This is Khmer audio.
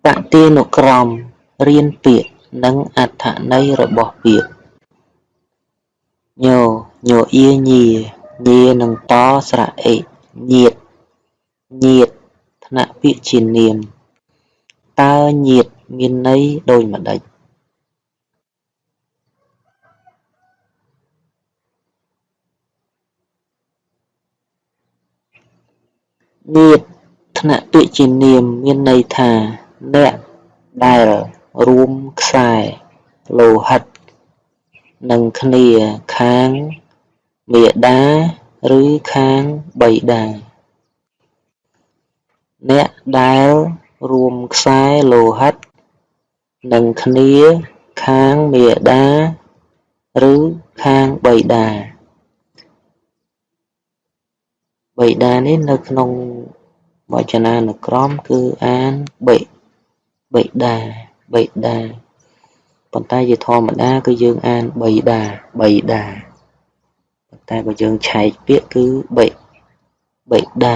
បទានុក្រម រៀនពាក្យ និងអត្ថន័យរបស់ពាក្យ ញ ញអៀ ញា ញា និង ត ស្រៈ អិ ញាតិ ញាតិ ថ្នាក់ពាក្យជានាម តើញាតិមានន័យដូចម្តេច? ញាតិ ថ្នាក់ពាក្យជានាម មានន័យថា អ្នកដែលរួមខ្សែលោហិតនឹងគ្នាខាងមាតាឬខាងបិតា អ្នកដែលរួមខ្សែលោហិតនឹងគ្នាខាងមាតាឬខាងបិតា បិតានេះនៅក្នុងវចនានុក្រមគឺអានបិ បិតា បិតា ប៉ុន្តែជាធម្មតាគឺយើងអានបិតា បិតា ប៉ុន្តែបើយើងឆែកពាក្យគឺបិ បិតា